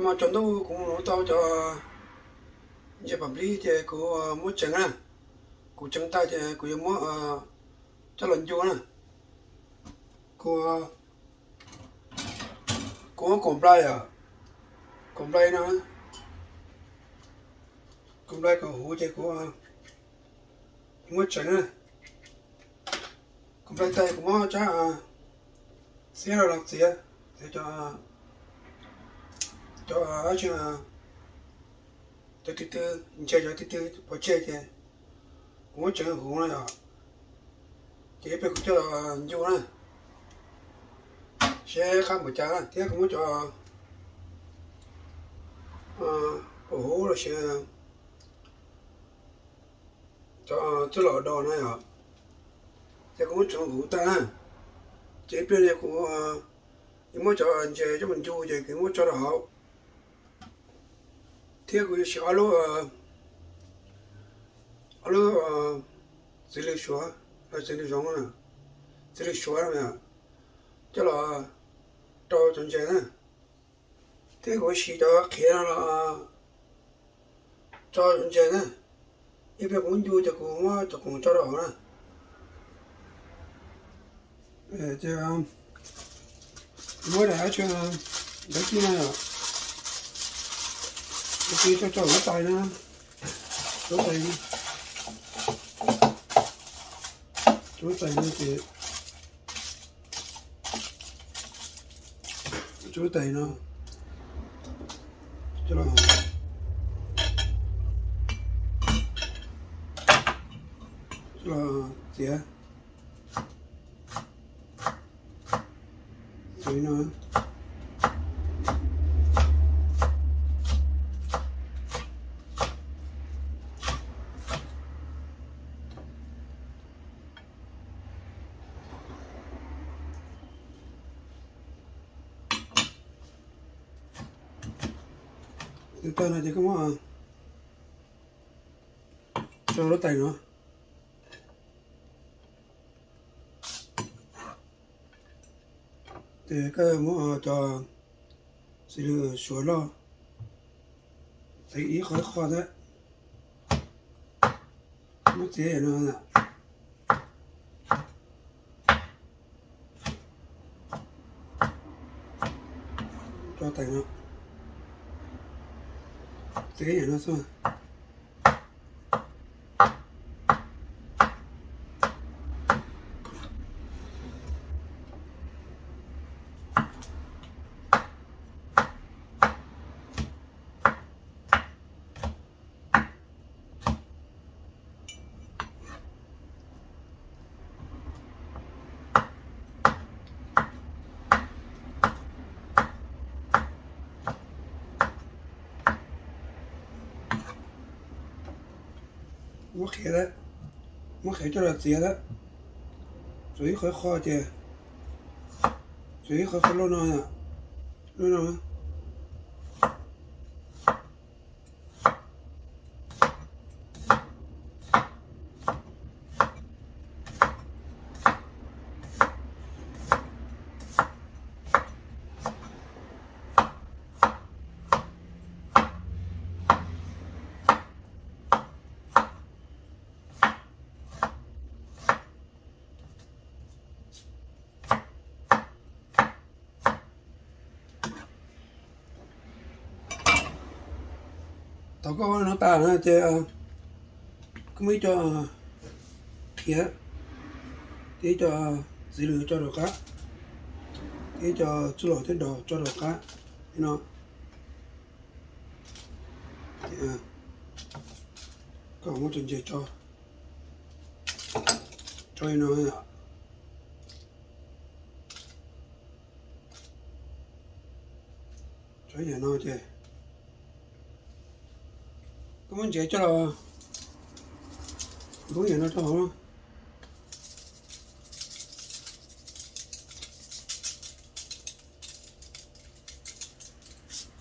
Mas tsaus ntuj kuv mus nuv tau cov ntses pam nplib ces kuv muab tseev na. Kuv tseev tag ces kuv yuav muab coj los ncu na. Kuv, kuv muab kaum nplai os, kaum nplai no, kaum nplai kom huv ces kuv muab tseev na. Kaum nplai tag kuv muab tsab xiab los txiav, txiav cov, cov, cov tw tw, ntses cov tw tw pov tseg ces kuv muab tseev huv na yom. Ces ib pliag kuv coj los ncu na, seb qab npaum cas na, thiab kuv muab cov pum huv los sis cov txuj lom do na yom, ces kuv muab tseev huv tag na. Ces ib pliag kuv yuav muab cov ntses coj mus ncu ces kuv muab tso rau hauv. Thiab kuv yuav siv ob lub, ob lub txiv lws suav, los txiv lws zoov, txiv lws suav coj los rau cov ntses na. Thiab kuv siv cov qhiav no los tso cov ntses na. Ib pliag kuv muab ncu ces kuv muab cov khoom tso rau hauv na. Ces muab daim dab tsi, dab tsi no yom, dab tsi tso tso huab tais na, huab tais, huab tais no ces huab tais no coj los, coj los txiav. Txiav li no. Tag no ces koj muab tso huab tais no. Ces koj muab cov txiv lws suav loj, txiav ib qho ib qho thiab. Muab txiav no, tso tais no, txiav no xwb. Muab qhiav, muab qhiav coj los txiav lawm. Tsuav ib qho qho ces, tsuav ib qho qho loj no, loj no. Thaum koj ua no tas na ces koj muab ib co qhiav thiab ib co txiv lws tso rau qab, thiab ib co txuj lom thiab dos tso rau qab li no. Koj muab cov ntses tso, tso li no. Tso yam no ces koj muab ntses coj los npub yam no rau hauv.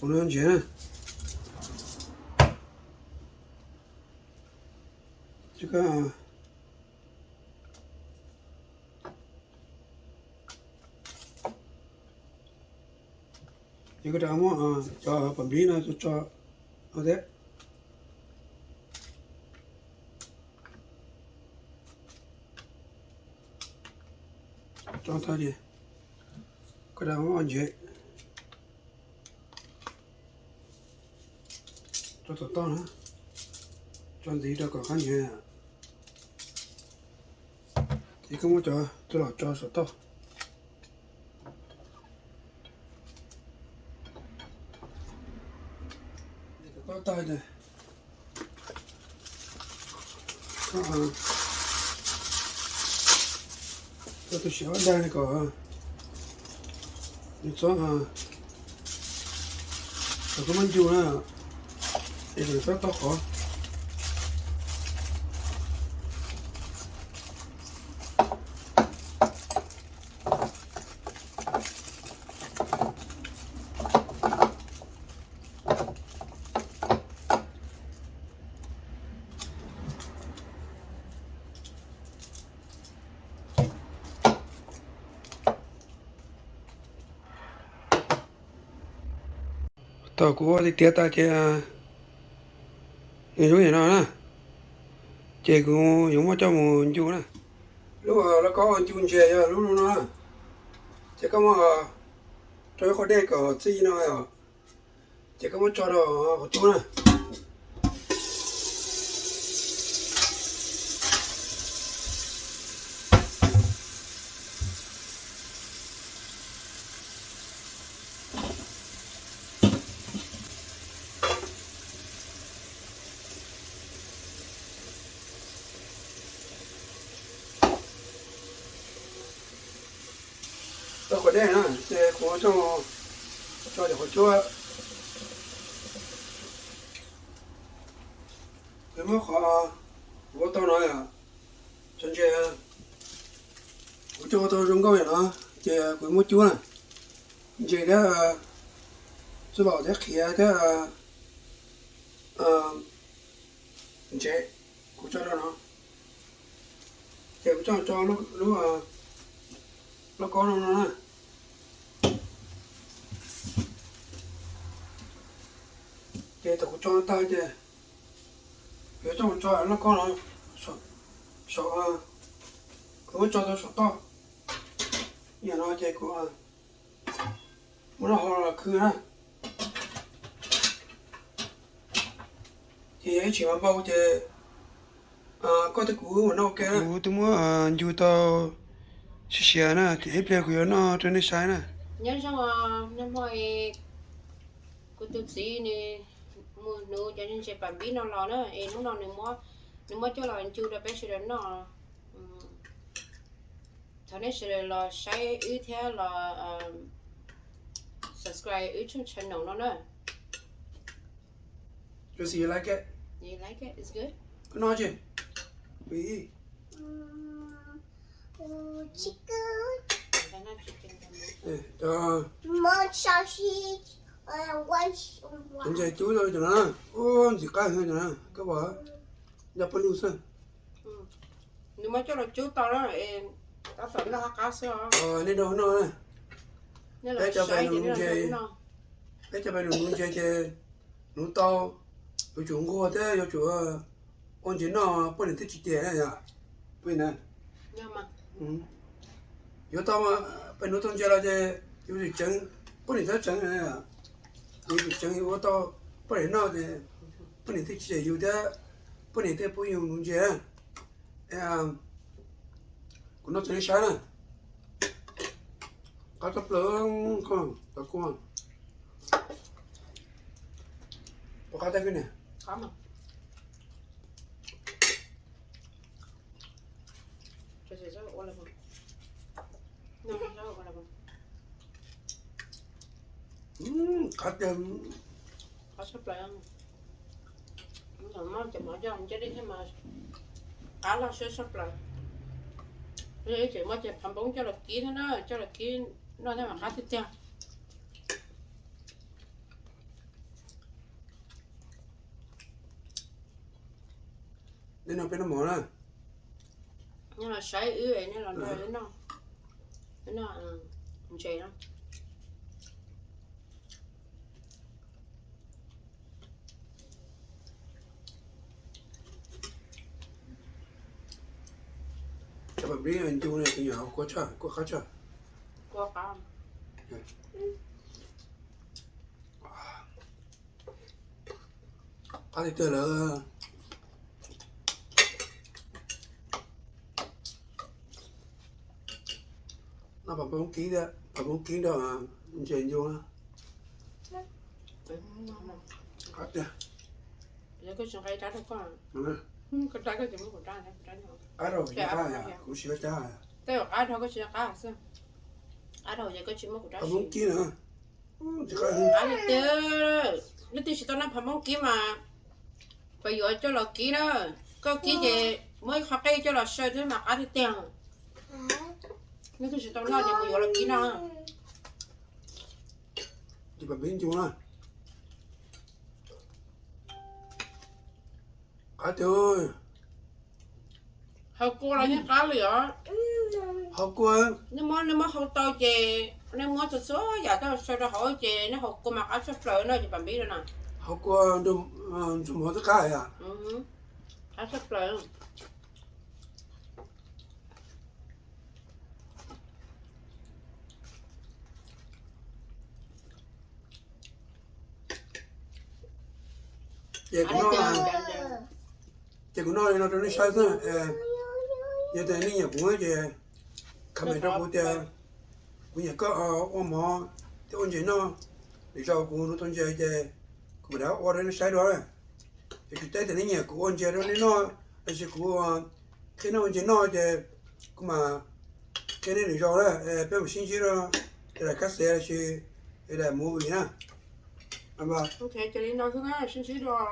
Ua no ntses na. Ces koj Ces koj rov muab cov pam npib no tso tso no thiab. Tso tag ces koj rov muab ntsev tso tom toj na, tso ntxiv rau kom qab ntsev. Ces koj muab cov txuj lom tso saum toj. Toj tag ces tso tus siav ob daig kom nws txhob, kom koj muab ncu na, es kom nws txhob tau qhov. Thaum kuv ua tiav tas ces nws zoo yam no na, ces kuv yuav muab coj mus ncu na. Lub lauj kaub ncu ntses yog lub no na, ces koj muab rau ib qho dej kom txij no, ces koj muab tso rau qhov cub na. Tau qhov dej na ces kuv tso cov qhov cub. Kuv muab qhov kuv ua tau no, cov ntses, kuv coj ua tau zoo nkauj yam no, ces kuv muab cub na, ntses thiab txuj lom thiab qhiav thiab ntsev, kuv tso rau no, ces kuv coj tso lub lauj kaub no no na. Ces thaum kuv tso tag ces kuv yuav coj mus tso lauj kaub no saum, kuv muab tso rau saum toj. Yam no ces kuv muab noj ho los khwb na. Ces yog ib tsis mas npau ces koj thiab kuv ua noj ua ke na. Kuv twb muab ncu tau siav siav na, ces ib pliag kuv yuav noj rau nej saib na. Nyob zoo, nag hmo kuv tus txiv nws mus hnuv cov ntses pam npib no los na, es hnub no nws muab coj los ncu rau peb sawv daws noj. Thov nej sawv daws los saib wb thiab los subscribe wb tshooj channel no na. Koj noj tsi? Ntses cub tau cov no, ntxim qab heev cov no, koj pom, nco pawg lug xwb. Nws muab coj los cub tau na, tab tom noj qab qab xwb os. Nej nrog noj na. Peb cov pem nuv ntses, peb cov pem nuv ntses ces nuv tau, yuav tsum nquag thiab yuav tsum ua ntses noj poj niam thiaj tsis cem na yom. Yuav tau, pem nuv tau ntses los ces yuav tsum tseev poj niam thiab tseev, yuav tsum tseev yuav ua tau poj niam noj ces poj niam thiaj tsis cem yus thiab poj niam thiaj pub yus nuv ntses. Kuv noj txog nej saib na. Qab tshaj plaws, cov kua. Puas qab tag koj niam? Qab tiag. Qab tshaj plaws. Muab cov mov coj mus cia li thiab mas qab loj siab tshaj plaws. Ib txhia muab cov phav npoob coj los kib thiab na, coj los kib noj thiab mas qab tiag tiag. Nej noj peb noj mov na. Nej los saib wb, nej los nrog wb noj, wb noj ntses na. Pab npib ncu ne, tus nyuam kua tshaj, kua qab tshaj. Qab tiag tiag lawm. Noj pab Hmoob Kib, pab Hmoob Kib nrog ntses ncu na. Qab tiag. Qab rau, qab, kuv tsis qab. Qab rau, qab, pab Hmoob Kib na. Qab tiag. Leej twg tsis tau noj pab Hmoob Kib mas koj yuav coj los kib na. Koj kib ces muab ib qho qej coj los saw xwb mas qab tiag tiag. Leej twg tsis tau noj ces mus yuav los kib noj. Ces pab npib ncu na. Qab tiag. Hau kua los yeej qab li os. Hau kua. Nej muab, nej muab hau tau ces nej muab txhua txhua yam coj saw rau hauv ces nej hau kua mas qab tshaj plaws no ces pab npib no na. Hau kua ntsug mov twb qab yom. Qab tshaj plaws. Ces kuv noj, ces kuv noj li no rau nej saib xwb. Yog tias nej nyiam kuv ces comment rau kuv tias kuv nyiam koj ua mov thiab ua ntses noj, lwm zaus kuv tau ntses ces kuv mam rov ua rau nej saib dua. Yog kuv teb tias nej nyiam kuv ua ntses rau nej noj, los sis kuv qhia nej ua ntses noj ces kuv mam qhia nej lwm zaus na. Peb mam sib ntsib rau daim kab xev los sis daim movie na. Ces li no xwb na, sib ntsib dua.